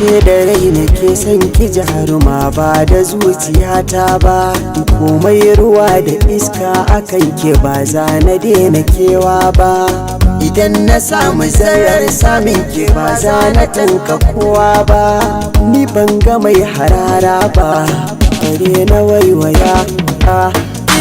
Ashe da rai nake son ki jaruma, ba da zuciyata ba. Komai ruwa da iska akan ke, ba za na daina kewa ba. Idan na samu zarar samun ke, ba za na tanka kowa ba. Ni ban ga mai harara ba, bare na waiwaya.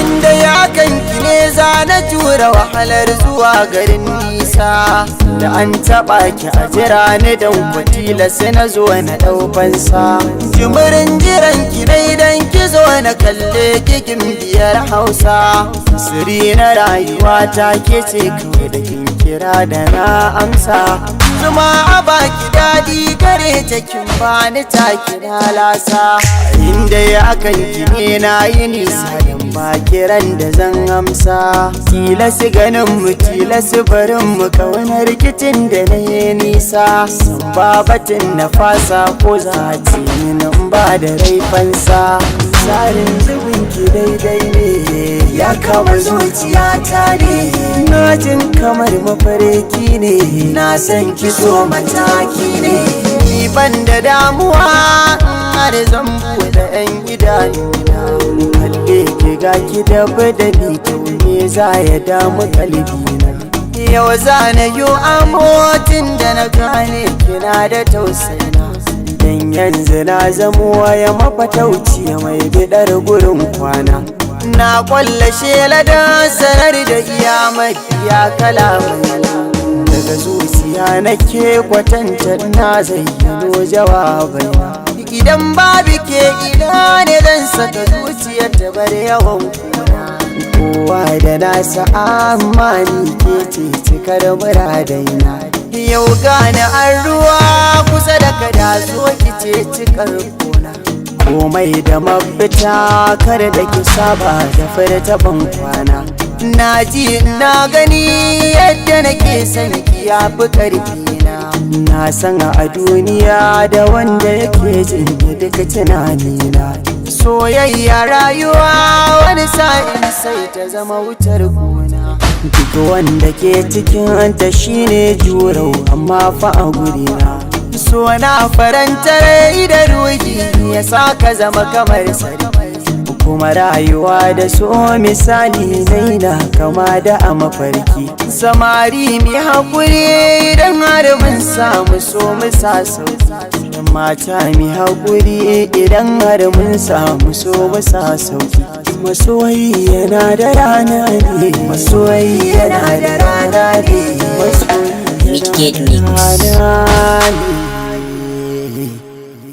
Inda ya kanki ne za na jura wahalar zuwa garin nisa. Da an taɓa ki a jira ni, don kwatila sai na zo na ɗaufansa. Jimirin jiran ki dai dan ki zo na kalle ki, biyar Hausa. Siri na rayuwa ta ke ce kawai, da kin kira da na amsa. Zuma a baki daɗi gare ta, kin bani ta kira lasa. Inda ya kanki ne na yi nisa, dan ba kiran da zan amsa. Tilasi ganin mu, tilasi barin mu, kauna rikicin da na yi nisa. San babatin na fasa ko za a ce min in ba da raifansa. Tsarin zubin ki daidai ne, ya kama zuciyata ne. Na jin kamar mafarki ne, na san ki so mataki ne. Ni ban da damuwa har zan buɗe 'yan idanuna kalle ki, ga ki da badali, to me za ya damu kalbina? Yau za na yi amotin da na gane kina da tausayina, dan yanzu na zamo waya mafatauci mai bidar gurin kwana. Na kwalla shela da sanar da iya mafiya kalamai, daga zuciya nake kwatanta na zayyano jawabaina. Idan babu ke, ina ne zan saka zuciyar ta bar yawan kuna? Kowa da nasa, amma ni ke ce cikar muradaina. Yau gane an ruwa kusa da kada, zo ki ce cikar gona. Komai da mafita, kar da ki saba da furta ban kwana. Na ji na gani yadda nake son ki ya fi karfi na. Na san a duniya da wanda yake jin duka tunanina. Soyayya rayuwa, wani sa'in sai ta zama wutar gona. Duk wanda ke cikin ta shine jurau, amma fa a gurina so na faranta rai da ruhi, ya sa ka zama kamar sarki. Kuma rayuwa da so misali naina kama da a mafarki. Samari mi haƙuri, idan har mun samu so mu sa sauki. Mata mi haƙuri, idan har mun samu so mu sa sauki. Masoyi yana da rana ne, masoyi yana da rana ne, masoyi Midgate yana da Mix. rana ne.